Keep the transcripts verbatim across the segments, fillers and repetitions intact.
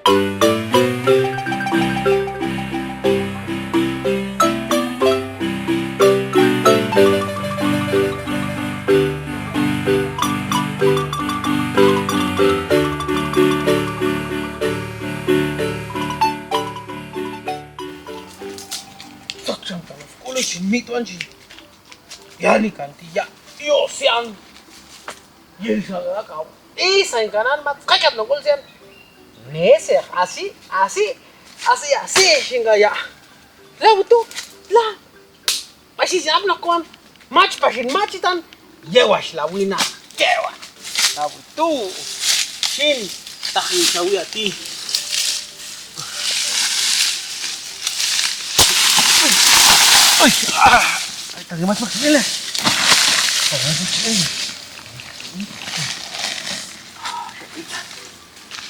Sat, siang panas sekali, sini tuan, sini. Ya, ni kan, tiak. Yo, siang. Ye, salah kau. Ih, saing kanan, mat, kacat nongkol, sian. Neser, asi, asi, asi, asi, sehingga ya. Lah, betul. Lah. Pasti siap lah, kawan. Mac, pasin macitan. Ye, was lah, wina. Kewa. Lah, betul. Sin. Tahin sawi ati. Oi, ah. Ai, tangga mas maksudnya lah. Tangga mas maksudnya.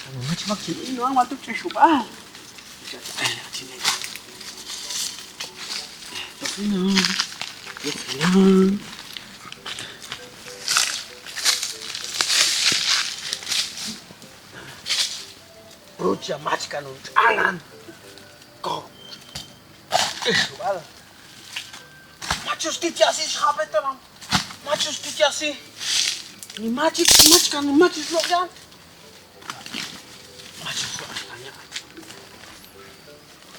Tangga mas maksudnya, orang waktu saya coba. Bisa, eh, sini. Terus ini. Terus ini. Perut siya macikan, jangan. Kau. Eh, wal. Macus titiasi sahabat orang. Macus titiasi. Ni macit, ni macikan, ni macit lo kan. Macus lo tanya.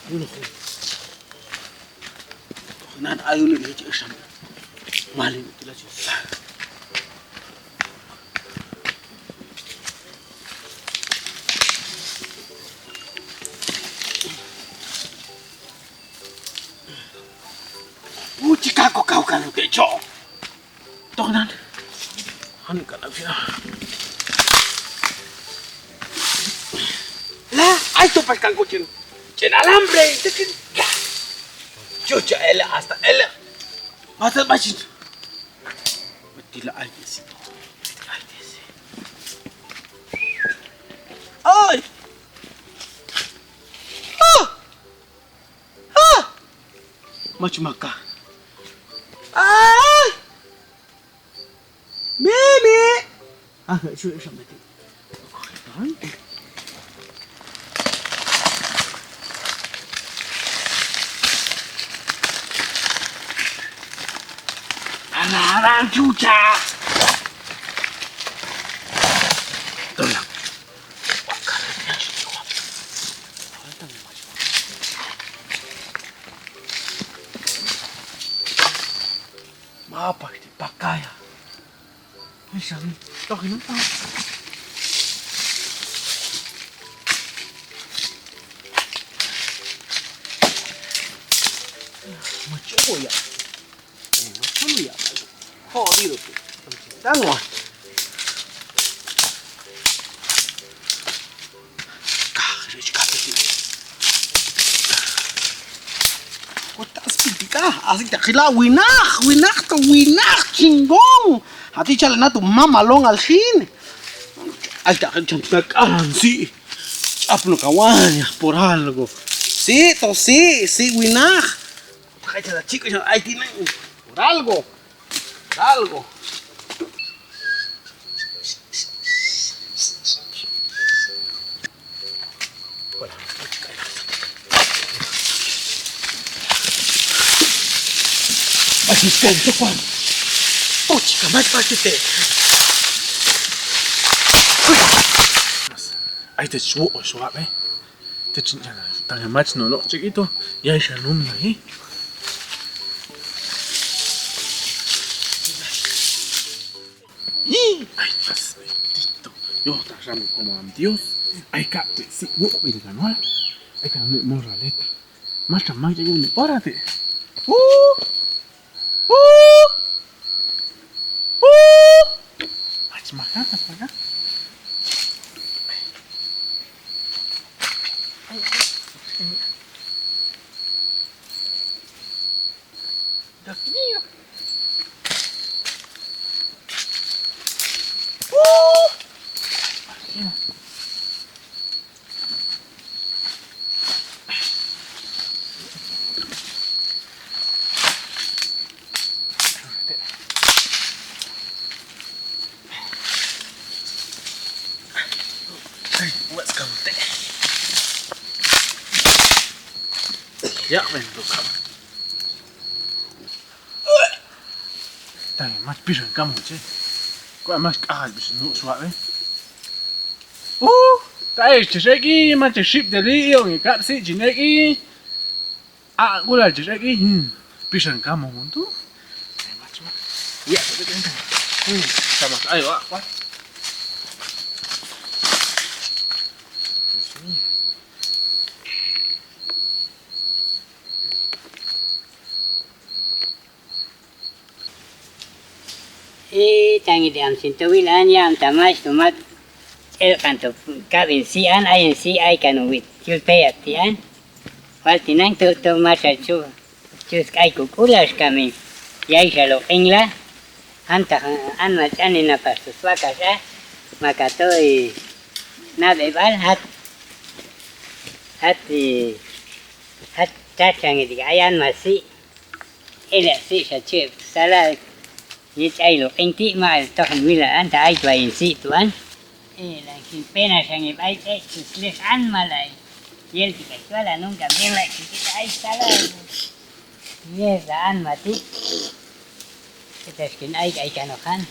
Ini lo. Nan ayu ni cik sam. Malin itu lah cik. Uci kako kau kan udah cok. Toh nan. Anu kan aku ya. Lah, ai tu pas kan kucing. Cina lambre itu kan. Ya. Cuca elek asta elek. Masa bacin. Betila ai sih. Ai sih. Oi. Ah. Ah. Macam maka. Ah. Mimi. Ah, nggak sulit sampai tu. Anak-anak cuca. Tolong. Maaf, Pak, dipakai ya. Bisa nih. Toh, kenapa? Macam apa ya? Eh, macam ya? Kok di lo tu? Tang wah. Kah, kerja cakap tu. Kotak speed kah? Asik tak kira winah, winah tu winah, cinggong. Hati calon tu mama long al sini. Ai tak kerja cakap si. Apa lo kawan ya, poral go. Si, to si, si winah. Pakai cara cik, cara ai tinang. Poral go. Algo. Ay, Tuhan, Tuhan. Oh, chica, más fácil te. Ay, te subo, subo, eh. Te cin-, tangan mach no lo cek itu. Ya, isa num, eh. Ih, ay, mas, tito. Yo, ta ram ko mam Dios. Ay, ka, te, si, wo, ini kan, wala. Ay, kan, ini moraleta. Mas, ta, mai, jago, ini, ora, te. Uh. Uh. Uh. Mas, makan, mas, makan. Ay, buat sekali. Ya, bentuk. Tang, mat pisan kamu, Cek. Kok mas kahal bisa nusuk suak, eh? Uh, tai, Cek, lagi, macam sip dari, iyo, ngikap si Cek lagi. Ah, gula, Cek, lagi. Hmm, pisan kamu tu. Iya, betul, betul. Hmm, sama, ayo, ah, kuat. Eh, tangi di am sinto wilan ya am tamas tumat. El kanto kabin si an, ain si ai kanu wit. Cul peyak ti an. Wal tinang tu, tu masa cu. Cus ai kukulas kami. Yai salo ing lah. Antah an macan ni napas tu suakas ah. Maka toi. Nabe bal hat. Hati. Hat cacang di ayan masih. Elak si sacip salah. Ye cai lo ing ti ma toh wila an ta ai tuai si tuan. Eh, langsung pena sangi baik, eh, susles an malai. Yel tiga suala nungka melak kita ai salah. Ye, an mati. Kita skin ai, ai kanokan.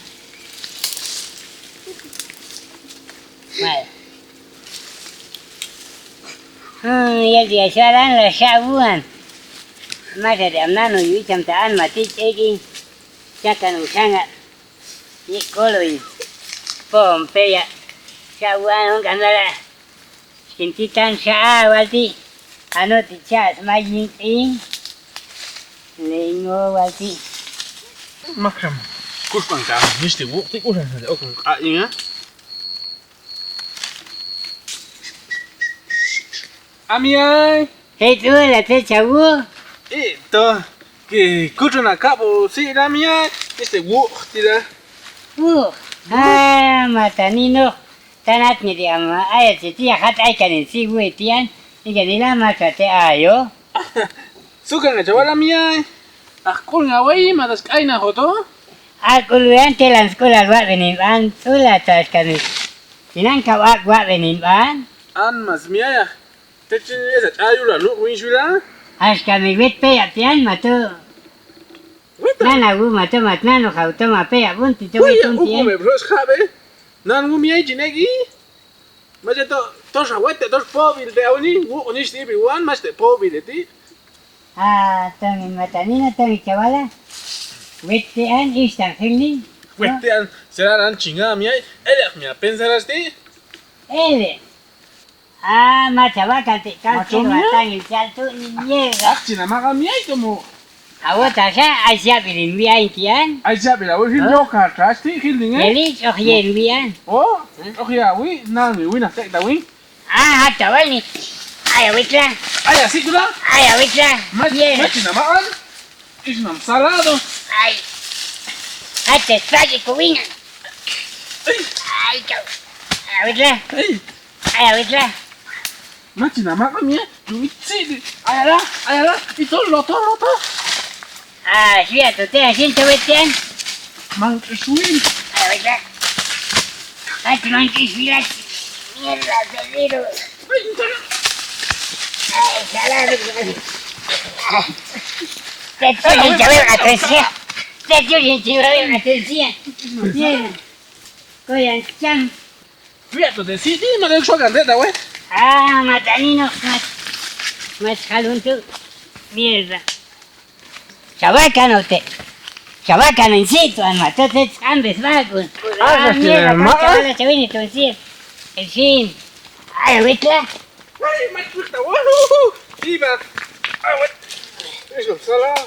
Mal. Hmm, ya biasa lah, lah sabuan. Masa di amnano, yu icam taan mati cegi. Cakan usanga. Ni koloi. Pompe ya. Sabuan kan lah. Kintitan sa awal ti. Anu ti sa semayin ti. Lengo awal ti. Makam. Kus pangkang, misti wuk ti udah ada okang kainga. Amiai. Hei tu lah te cawu. Ih, toh. Ki, kudu nak kak bo si dah miai. Misti wuk ti dah. Wuk. Ah, mata nino. Tanat ni di ama ayat siti ya hat ai kanin si wui tian. Ikan ilah masa te ayo. Suka nggak coba lah miai. Aku ngawai matas kain aku tu. Aku luan telan sekolah luat benin ban. Tulah tas kami. Sinang kau ak buat benin ban. An mas miai ya. Tecin esa cayu lah nuk wing sula. As kami wit pe ya tian matu. Wit. Nana wu matu mat nanu kau tu mape ya pun titu wit pun tian. Nan wu miai jinegi. Maja to, to sawet te, to pobil te, au ni, wu ni sti bi wan mas te pobil te ti. Ah, tong mata ni na tong cawala. Wet te an is tang hil ni. Wet te an, seraran cinga miai, elek mia pen seras ti. Elek. Ah, maca wakal ti kau cin watang ical tu nyer. Ah, cina makan miai tu mu. Awo tasa, ai siap bilin wi ai kian. Ai siap bila wi hil nyoka tras ti hil ninge. Jadi, oh yen wi an. Oh, oh ya wi, nang wi, wi nah tek ta wi. Ah, hata wai ni. Ayo wit lah. Ayo si tu lah. Ayo wit lah. Mas, mas cina makan. Is nam salah tu. Ai. Hata lagi kuwingan. Ai. Ai kau. Ayo wit lah. Ai. Ayo wit lah. Maci nama kami ya? Duit sih di. Ayalah, ayalah. Itu loto, loto. Ah, siap tu teh, sin cewek tian. Mang Keswin. Ayo wit lah. Maci mangkis bilas. Mierda, salido. Ay, salah. Tetu yang cewek atensia. Tetu yang cewek atensia. Iya. Kau yang cang. Lihat tu deh, sini mana suka gandek dah weh. Ah, mata ni no, mat, mat kalun tu. Mierda. Cawakan ote. Cawakan ensi tuan mata te ambes bagus. Ah, mierda, mak, ah. Cewek ni tuan sih. Ensin. Ayo wit lah. Hai, mat wit lah. Waduh. Iba. Awet. Itu salah.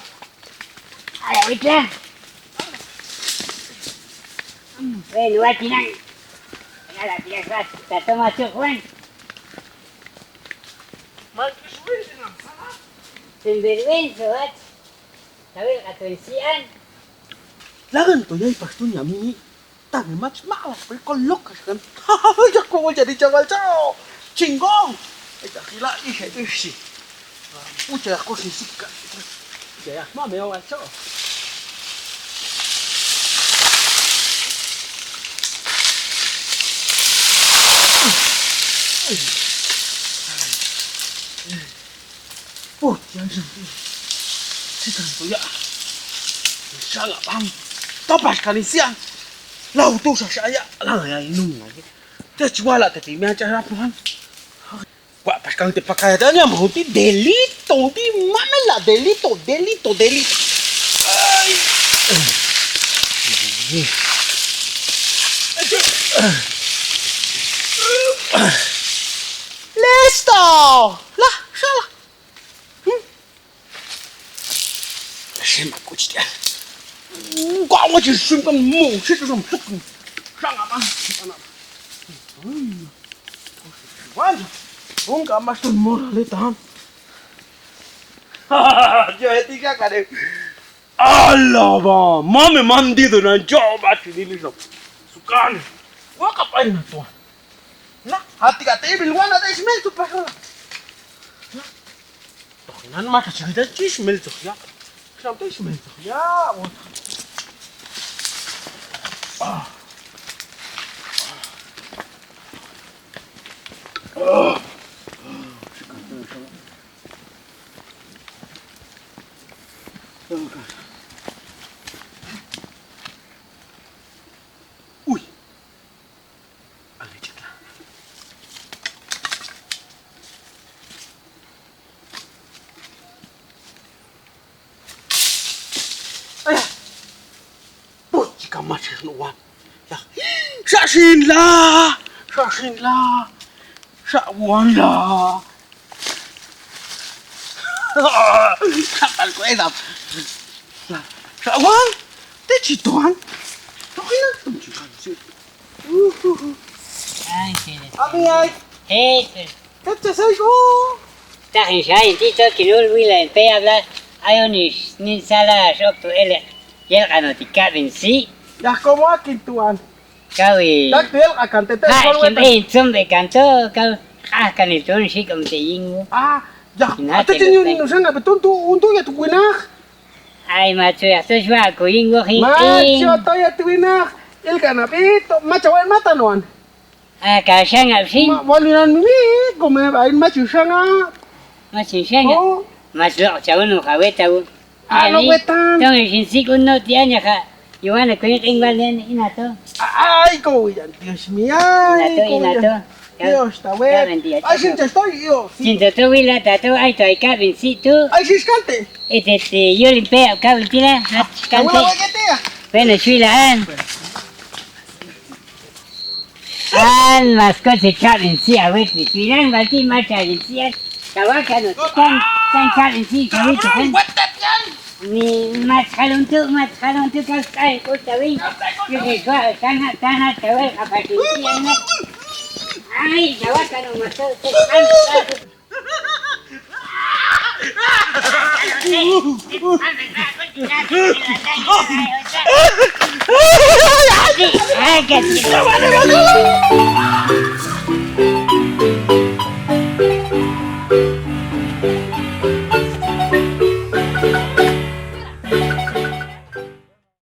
Ayo wit lah. Weh, luar tinang. Alah, biasa. Kita masuk, wan. Sembelwen, soat. Tapi kata sian. Lagan tu yai pas tu nyami ni. Tang mat malas perikol lokas kan. Hahaha, jago mau jadi cawal cao. Cinggong. Eh, tak gila ih itu sih. Ucah aku sih sikat. Ucah ya, mame awal cao. Oh, jangan sampai. Sekarang tu ya. Bisa nggak, Bang? Topas kali siang. Lau tu sa-, saya lang ya inum lagi. Dia coba lah tadi mi acara apa, Bang? Wah, pas kang te pakaiannya mau ti delito, di mana lah delito, delito, delito. Ai. Lesto. Lah, salah. Hmm. Sembako dia. Enggak, mau disimpan, mau situ, sama situ. Sangat, ah. Anak. Hmm. Wan, ong ka mas tu murah le tahan. Hahaha, jahit tiga kali. Alah, Bang, mame mandi tu nan jauh banget sini ni, Sob. Suka ni. Gua kapain lah, tuan? Nah, hati katanya biluan ada Ismail tu pas lah. Nah. Toh, inan mah kasih kita Ismail tu, ya. Kenapa Ismail tu? Ya, wah. Ah. Ui. Legit lah. Ayah. Puh, jika masih nuan. Ya. Saksin lah. Saksin lah. Sakwan lah. Sakal ku edap. Lah, sakwan. Te cituan. Sakal lah. Uhuhu. Ai, sini. Ami ai. Hei, sini. Kaca sai ko. Tahin sai, tito kinul wilan pe abla. Ayo ni, ni salah sok tu elek. Yel kano tika bensi. Dah ko makin tuan. Kawin. Dak tuel akan tete. Ha, sim, eh, sim, be kanto, kau, ah, kan itu si kom te ing. Ah, ya, atau cini nusan nggak betul tu, untung ya tu gunak. Ai, macu ya tu suwa ku ing, ing. Macu atau ya tu gunak. Il kan apa itu? Macu wan mata nuan. Ah, kasang nggak sih? Ma, walinan mimi, kau main main macu sanga. Macu sanga. Oh. Mas lo caun lo kawe tau. Ano wetan. Tong sin sik uno tianya ka. Yuan aku ni king balen ina to. Ai ko yan tios mi ai. Ina to, ina to. Tios tawe. Ai sin tes to yo. Sin to to wila tato ai to ai ka bin si tu. Ai sis kante. Ete te yo limpe ka bin tila. Hat kante. Pena suilaan. An, maskot si Kak Linsi awet ni. Bilang berarti macam Linsi an. Kawan kan, kan, kan Kak Linsi, kami tu kan. Ni mas kalau untuk, mas kalau untuk kau, kau, kau tahu. Jadi gua sangat, sangat tahu apa Linsi an. Ai, jawab kan, mas, kan.